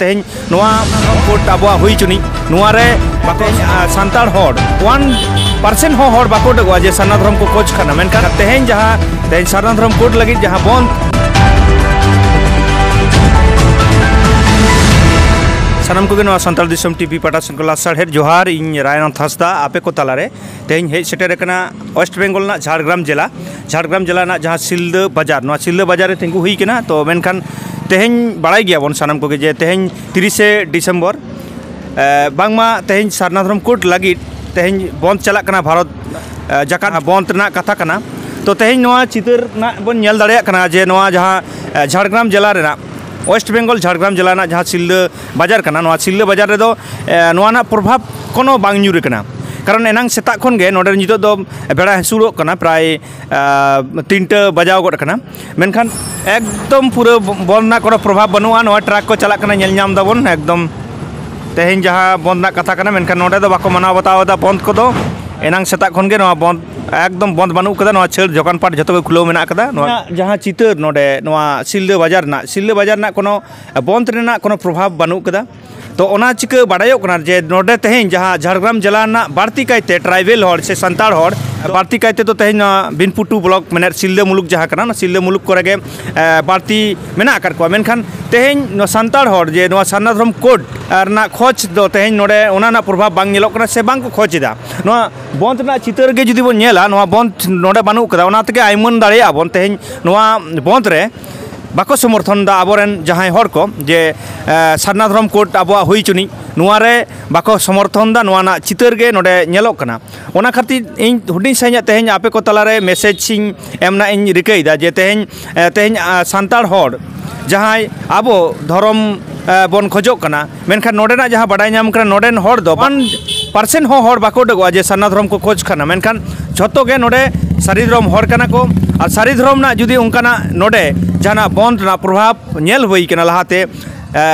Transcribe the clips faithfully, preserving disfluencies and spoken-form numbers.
ᱛᱮᱦᱮᱧ ᱱᱚᱣᱟ ᱠᱳᱰ ᱟᱵᱚᱣᱟᱜ ᱦᱩᱭ ᱦᱚᱪᱚᱱᱤᱡ, ᱱᱚᱣᱟ ᱨᱮ ᱵᱟᱠᱚ, ᱟᱸ, ᱥᱟᱱᱛᱟᱲ ᱦᱚᱲ ᱚᱣᱟᱱ ᱯᱟᱨᱥᱮᱱᱴ ᱦᱚᱸ ᱦᱚᱲ ᱵᱟᱠᱚ ᱩᱰᱩᱠᱚᱜᱼᱟ ᱡᱮ ᱥᱟᱨᱱᱟ ᱫᱷᱚᱨᱚᱢ ᱠᱚ ᱠᱷᱚᱡᱽ ᱠᱟᱱᱟ᱾ ᱢᱮᱱᱠᱷᱟᱱ ᱛᱮᱦᱮᱧ ᱡᱟᱦᱟᱸ, ᱛᱮᱦᱮᱧ ᱥᱟᱨᱱᱟ ᱫᱷᱚᱨᱚᱢ ᱠᱳᱰ ᱞᱟᱹᱜᱤᱫ ᱡᱟᱦᱟᱸ ᱵᱚᱱᱫ, ᱥᱟᱱᱟᱢ ᱠᱚᱜᱮ ᱱᱚᱣᱟ ᱥᱟᱱᱛᱟᱲ ᱫᱤᱥᱚᱢ ᱴᱤᱵᱷᱤ ᱯᱟᱦᱴᱟ ᱥᱮᱱ ᱠᱷᱚᱱ ᱞᱟᱥᱟᱲᱦᱮᱫ ᱡᱚᱦᱟᱨ᱾ ᱤᱧ ᱨᱟᱭᱱᱟᱛᱷ ᱦᱟᱸᱥᱫᱟ ᱟᱯᱮ ᱠᱚ ᱛᱟᱞᱟᱨᱮ᱾ ᱛᱮᱦᱮᱧ ᱦᱮᱡ ᱥᱮᱴᱮᱨ ᱟᱠᱟᱱᱟ ᱳᱭᱮᱥᱴ ᱵᱮᱝᱜᱚᱞ ᱨᱮᱱᱟᱜ ᱡᱷᱟᱲᱜᱨᱟᱢ ᱡᱮᱞᱟ, ᱡᱷᱟᱲᱜᱨᱟᱢ ᱡᱮᱞᱟ ᱨᱮᱱᱟᱜ ᱡᱟᱦᱟᱸ ᱥᱤᱞᱫᱟᱹ ᱵᱟᱡᱟᱨ, ᱱᱚᱣᱟ ᱥᱤᱞᱫᱟᱹ ᱵᱟᱡᱟᱨ ᱨᱮ ᱛᱤᱸᱜᱩ ᱦᱩᱭ ᱠᱟᱱᱟ᱾ ᱛᱚ ᱢᱮᱱᱠᱷᱟᱱ ᱛᱮᱦᱮᱧ ᱵᱟᱲᱟᱭ ᱜᱮᱭᱟᱵᱚᱱ ᱥᱟᱱᱟᱢ ᱠᱚᱜᱮ ᱡᱮ ᱛᱮᱦᱮᱧ ᱛᱤᱨᱤᱥᱮ ᱰᱤᱥᱮᱢᱵᱚᱨ, ᱮ, ᱵᱟᱝᱢᱟ ᱛᱮᱦᱮᱧ ᱥᱟᱨᱱᱟ ᱫᱷᱚᱨᱚᱢ ᱠᱳᱰ ᱞᱟᱹᱜᱤᱫ ᱛᱮᱦᱮᱧ ᱵᱚᱱᱫ ᱪᱟᱞᱟᱜ ᱠᱟᱱᱟ, ᱵᱷᱟᱨᱚᱛ, ᱮ, ᱡᱟᱠᱟᱛ ᱵᱚᱱᱫ ᱨᱮᱱᱟᱜ ᱠᱟᱛᱷᱟ ᱠᱟᱱᱟ᱾ ᱛᱚ ᱛᱮᱦᱮᱧ ᱱᱚᱣᱟ ᱪᱤᱛᱟᱹᱨ ᱨᱮᱱᱟᱜ ᱵᱚᱱ ᱧᱮᱞ ᱫᱟᱲᱮᱭᱟᱜ ᱠᱟᱱᱟ ᱡᱮ ᱱᱚᱣᱟ ᱡᱟᱦᱟᱸ, ᱮ, ᱡᱷᱟᱲᱜᱨᱟᱢ ᱡᱮᱞᱟ ᱨᱮᱱᱟᱜ, ᱳᱭᱮᱥᱴ ᱵᱮᱝᱜᱚᱞ ᱡᱷᱟᱲᱜᱨᱟᱢ ᱡᱮᱞᱟ ᱨᱮᱱᱟᱜ ᱡᱟᱦᱟᱸ ᱥᱤᱞᱫᱟᱹ ᱵᱟᱡᱟᱨ ᱠᱟᱱᱟ, ᱱᱚᱣᱟ ᱥᱤᱞᱫᱟᱹ ᱵᱟᱡᱟᱨ ᱨᱮᱫᱚ, ᱮ, ᱱᱚᱣᱟ ᱨᱮᱱᱟᱜ ᱯᱨᱚᱵᱷᱟᱵᱽ ᱠᱳᱱᱳ ᱵᱟᱝ ᱧᱩᱨ ᱟᱠᱟᱱᱟ᱾ ᱠᱟᱨᱚᱱ ᱮᱱᱟᱝ ᱥᱮᱛᱟᱜ ᱠᱷᱚᱱ ᱜᱮ ᱱᱚᱰᱮ ᱱᱤᱛᱚᱜ ᱫᱚ ᱵᱮᱲᱟ ᱦᱟᱹᱥᱩᱨᱚᱜ ᱠᱟᱱᱟ, ᱯᱨᱟᱭ, ᱮ, ᱛᱤᱱᱴᱟᱹ ᱵᱟᱡᱟᱣ ᱜᱚᱫ ᱟᱠᱟᱱᱟ᱾ ᱢᱮᱱᱠᱷᱟᱱ ᱮᱠᱫᱚᱢ ᱯᱩᱨᱟᱹ ᱵᱚᱱᱫ ᱨᱮᱱᱟᱜ ᱠᱳᱱᱳ ᱯᱨᱚᱵᱷᱟᱵᱽ ᱵᱟᱹᱱᱩᱜᱼᱟ᱾ ᱱᱚᱣᱟ ᱴᱨᱟᱠ ᱠᱚ ᱪᱟᱞᱟᱜ ᱠᱟᱱᱟ, ᱧᱮᱞ ᱧᱟᱢ ᱫᱟᱵᱚᱱ ᱮᱠᱫᱚᱢ᱾ ᱛᱮᱦᱮᱧ ᱡᱟᱦᱟᱸ ᱵᱚᱱᱫ ᱨᱮᱱᱟᱜ ᱠᱟᱛᱷᱟ ᱠᱟᱱᱟ, ᱢᱮᱱᱠᱷᱟᱱ ᱱᱚᱰᱮ ᱫᱚ ᱵᱟᱠᱚ ᱢᱟᱱᱟᱣ ᱵᱟᱛᱟᱣ ᱮᱫᱟ ᱵᱚᱱᱫ ᱠᱚᱫᱚ᱾ ᱮᱱᱟᱝ ᱥᱮᱛᱟᱜ ᱠᱷᱚᱱ ᱜᱮ ᱱᱚᱣᱟ ᱵᱚᱱᱫ, ᱮᱠᱫᱚᱢ ᱵᱚᱱᱫ ᱵᱟᱹᱱᱩᱜ ᱠᱟᱫᱟ᱾ ᱱᱚᱣᱟ ᱪᱷᱟᱹᱲ ᱫᱚᱠᱟᱱ ᱯᱟᱴ ᱡᱷᱚᱛᱚ ᱜᱮ ᱠᱷᱩᱞᱟᱹᱣ ᱢᱮᱱᱟᱜ ᱠᱟᱫᱟ᱾ ᱱᱚᱣᱟ ᱡᱟᱦᱟᱸ ᱪᱤᱛᱟᱹᱨ ᱱᱚᱰᱮ ᱱᱚᱣᱟ ᱥᱤᱞᱫᱟᱹ ᱵᱟᱡᱟᱨ ᱨᱮᱱᱟᱜ, ᱥᱤᱞᱫᱟᱹ ᱵᱟᱡᱟᱨ ᱨᱮᱱᱟᱜ ᱠᱳᱱᱳ ᱵᱚᱱᱫ ᱨᱮᱱᱟᱜ ᱠᱳᱱᱳ ᱯᱨᱚᱵᱷᱟᱵᱽ ᱵᱟᱹᱱᱩᱜ ᱠᱟᱫᱟ᱾ ᱛᱚ ᱚᱱᱟ ᱪᱤᱠᱟᱹ ᱵᱟᱰᱟᱭᱚᱜ ᱠᱟᱱᱟ ᱡᱮ ᱱᱚᱰᱮ ᱛᱮᱦᱮᱧ ᱡᱟᱦᱟᱸ ᱡᱷᱟᱲᱜᱨᱟᱢ ᱡᱮᱞᱟ ᱨᱮᱱᱟᱜ ᱵᱟᱹᱲᱛᱤ ᱠᱟᱭᱛᱮ ᱴᱨᱟᱭᱵᱮᱞ ᱦᱚᱲ ᱥᱮ ᱥᱟᱱᱛᱟᱲ ᱦᱚᱲ, ᱵᱟᱹᱲᱛᱤ ᱠᱟᱭᱛᱮ ᱫᱚ ᱛᱮᱦᱮᱧ ᱱᱚᱣᱟ ᱵᱤᱱᱯᱩᱴᱩ ᱵᱞᱚᱠ, ᱢᱮᱱᱮᱫ ᱥᱤᱞᱫᱟᱹ ᱢᱩᱞᱩᱠ ᱡᱟᱦᱟᱸ ᱠᱟᱱᱟ, ᱚᱱᱟ ᱥᱤᱞᱫᱟᱹ ᱢᱩᱞᱩᱠ ᱠᱚᱨᱮ ᱜᱮ, ᱮ, ᱵᱟᱹᱲᱛᱤ ᱢᱮᱱᱟᱜ ᱟᱠᱟᱫ ᱠᱚᱣᱟ᱾ ᱢᱮᱱᱠᱷᱟᱱ ᱛᱮᱦᱮᱧ ᱱᱚᱣᱟ ᱥᱟᱱᱛᱟᱲ ᱦᱚᱲ ᱡᱮ ᱱᱚᱣᱟ ᱥᱟᱨᱱᱟ ᱫᱷᱚᱨᱚᱢ ᱠᱳᱰ ᱨᱮᱱᱟᱜ ᱠᱷᱚᱡᱽ ᱫᱚ ᱛᱮᱦᱮᱧ ᱱᱚᱰᱮ ᱚᱱᱟ ᱨᱮᱱᱟᱜ ᱯᱨᱚᱵᱷᱟᱵᱽ ᱵᱟᱝ ᱧᱮᱞᱚᱜ ᱠᱟᱱᱟ ᱥᱮ ᱵᱟᱝ ᱠᱚ ᱠᱷᱚᱡᱽ ᱮᱫᱟ᱾ ᱱᱚᱣᱟ ᱵᱚᱱᱫ ᱨᱮᱱᱟᱜ ᱪᱤᱛᱟᱹᱨ ᱜᱮ ᱡᱩᱫᱤ ᱵᱚᱱ ᱧᱮᱞᱟ, ᱱᱚᱣᱟ ᱵᱚᱱᱫ ᱱᱚᱰᱮ ᱵᱟᱹᱱᱩᱜ ᱠᱟᱫᱟ᱾ ᱚᱱᱟ ᱛᱮᱜᱮ ᱟᱭᱢᱟᱹᱱ ᱫᱟᱲᱮᱭᱟᱜᱼᱟ ᱵᱚᱱ ᱛᱮᱦᱮᱧ ᱱᱚᱣᱟ ᱵᱚᱱᱫ ᱨᱮ ᱵᱟᱠᱚ ᱥᱚᱢᱚᱨᱛᱷᱚᱱ ᱮᱫᱟ ᱟᱵᱚᱨᱮᱱ ᱡᱟᱦᱟᱸᱭ ᱦᱚᱲ ᱠᱚ, ᱡᱮ, ᱮ, ᱥᱟᱨᱱᱟ ᱫᱷᱚᱨᱚᱢ ᱠᱳᱰ ᱟᱵᱚᱣᱟᱜ ᱦᱩᱭ ᱦᱚᱪᱚᱱᱤᱡ, ᱱᱚᱣᱟ ᱨᱮ ᱵᱟᱠᱚ ᱥᱚᱢᱚᱨᱛᱷᱚᱱ ᱮᱫᱟ᱾ ᱱᱚᱣᱟ ᱨᱮᱱᱟᱜ ᱪᱤᱛᱟᱹᱨ ᱜᱮ ᱱᱚᱰᱮ ᱧᱮᱞᱚᱜ ᱠᱟᱱᱟ᱾ ᱚᱱᱟ ᱠᱷᱟᱹᱛᱤᱨ ᱤᱧ ᱦᱩᱰᱤᱧ ᱥᱟᱺᱦᱤᱡ ᱛᱮᱦᱮᱧ ᱟᱯᱮ ᱠᱚ ᱛᱟᱞᱟᱨᱮ ᱢᱮᱥᱮᱡᱽ ᱤᱧ ᱮᱢ ᱨᱮᱱᱟᱜ ᱤᱧ ᱨᱤᱠᱟᱹᱭᱮᱫᱟ ᱡᱮ ᱛᱮᱦᱮᱧ, ᱮ, ᱛᱮᱦᱮᱧ, ᱟ, ᱥᱟᱱᱛᱟᱲ ᱦᱚᱲ ᱡᱟᱦᱟᱸᱭ ᱟᱵᱚ ᱫᱷᱚᱨᱚᱢ, ᱮ, ᱵᱚᱱ ᱠᱷᱚᱡᱚᱜ ᱠᱟᱱᱟ, ᱢᱮᱱᱠᱷᱟᱱ ᱱᱚᱰᱮᱱᱟᱜ ᱡᱟᱦᱟᱸ ᱵᱟᱰᱟᱭ ᱧᱟᱢ ᱠᱟᱱᱟ, ᱱᱚᱰᱮᱱ ᱦᱚᱲ ᱫᱚ ᱚᱣᱟᱱ ᱯᱟᱨᱥᱮᱱᱴ ᱦᱚᱸ ᱦᱚᱲ ᱵᱟᱠᱚ ᱩᱰᱩᱠᱚᱜᱼᱟ ᱡᱮ ᱥᱟᱨᱱᱟ ᱫᱷᱚᱨᱚᱢ ᱠᱚ ᱠᱷᱚᱡᱽ ᱠᱟᱱᱟ᱾ ᱢᱮᱱᱠᱷᱟᱱ ᱡᱷᱚᱛᱚ ᱜᱮ ᱱᱚᱰᱮ ᱥᱟᱹᱨᱤ ᱫᱷᱚᱨᱚᱢ ᱦᱚᱲ ᱠᱟᱱᱟ ᱠᱚ᱾ ᱟᱨ ᱥᱟᱹᱨᱤ ᱫᱷᱚᱨᱚᱢ ᱨᱮᱱᱟᱜ ᱡᱩᱫᱤ ᱚᱱᱠᱟᱱᱟᱜ ᱱᱚᱰᱮ ᱡᱟᱦᱟᱱᱟᱜ ᱵᱚᱱᱫ ᱨᱮᱱᱟᱜ ᱯᱨᱚᱵᱷᱟᱵᱽ ᱧᱮᱞ ᱦᱩᱭ ᱠᱟᱱᱟ ᱞᱟᱦᱟᱛᱮ, ᱮ,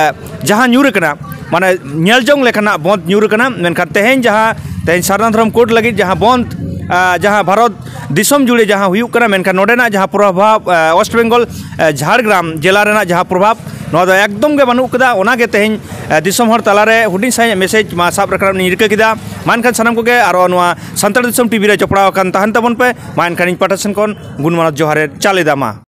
ᱡᱟᱦᱟᱸ ᱧᱩᱨ ᱟᱠᱟᱱᱟ, ᱢᱟᱱᱮ ᱧᱮᱞ ᱡᱚᱝ ᱞᱮᱠᱟᱱᱟᱜ ᱵᱚᱱᱫ ᱧᱩᱨ ᱟᱠᱟᱱᱟ᱾ ᱢᱮᱱᱠᱷᱟᱱ ᱛᱮᱦᱮᱧ ᱡᱟᱦᱟᱸ, ᱛᱮᱦᱮᱧ ᱥᱟᱨᱱᱟ ᱫᱷᱚᱨᱚᱢ ᱠᱳᱰ ᱞᱟᱹᱜᱤᱫ ᱡᱟᱦᱟᱸ ᱵᱚᱱᱫ, ᱮ, ᱡᱟᱦᱟᱸ ᱵᱷᱟᱨᱚᱛ ᱫᱤᱥᱚᱢ ᱡᱩᱲᱮ ᱡᱟᱦᱟᱸ ᱦᱩᱭᱩᱜ ᱠᱟᱱᱟ, ᱢᱮᱱᱠᱷᱟᱱ ᱱᱚᱰᱮᱱᱟᱜ ᱡᱟᱦᱟᱸ ᱯᱨᱚᱵᱷᱟᱵᱽ, ᱮ, ᱳᱭᱮᱥᱴ ᱵᱮᱝᱜᱚᱞ, ᱮ, ᱡᱷᱟᱲᱜᱨᱟᱢ ᱡᱮᱞᱟ ᱨᱮᱱᱟᱜ ᱡᱟᱦᱟᱸ ᱯᱨᱚᱵᱷᱟᱵᱽ, ᱱᱚᱣᱟ ᱫᱚ ᱮᱠᱫᱚᱢ ᱜᱮ ᱵᱟᱹᱱᱩᱜ ᱠᱟᱫᱟ᱾ ᱚᱱᱟᱜᱮ ᱛᱮᱦᱮᱧ ᱫᱤᱥᱚᱢ ᱦᱚᱲ ᱛᱟᱞᱟᱨᱮ ᱦᱩᱰᱤᱧ ᱥᱟᱺᱦᱤᱡ ᱢᱮᱥᱮᱡᱽ ᱢᱟ ᱥᱟᱵ ᱨᱟᱠᱟᱵ ᱤᱧ ᱨᱤᱠᱟᱹ ᱠᱮᱫᱟ᱾ ᱢᱟ ᱮᱱᱠᱷᱟᱱ ᱥᱟᱱᱟᱢ ᱠᱚᱜᱮ ᱟᱨᱚ ᱱᱚᱣᱟ ᱥᱟᱱᱛᱟᱲ ᱫᱤᱥᱚᱢ ᱴᱤᱵᱷᱤ ᱨᱮ ᱡᱚᱯᱲᱟᱣ ᱟᱠᱟᱱ ᱛᱟᱦᱮᱱ ᱛᱟᱵᱚᱱ ᱯᱮ᱾ ᱢᱟ ᱮᱱᱠᱷᱟᱱ ᱤᱧ ᱯᱟᱦᱴᱟ ᱥᱮᱱ ᱠᱷᱚᱱ ᱜᱩᱱᱢᱟᱱᱟᱣ ᱡᱚᱦᱟᱨ ᱮ ᱪᱟᱞ ᱮᱫᱟ᱾ ᱢᱟ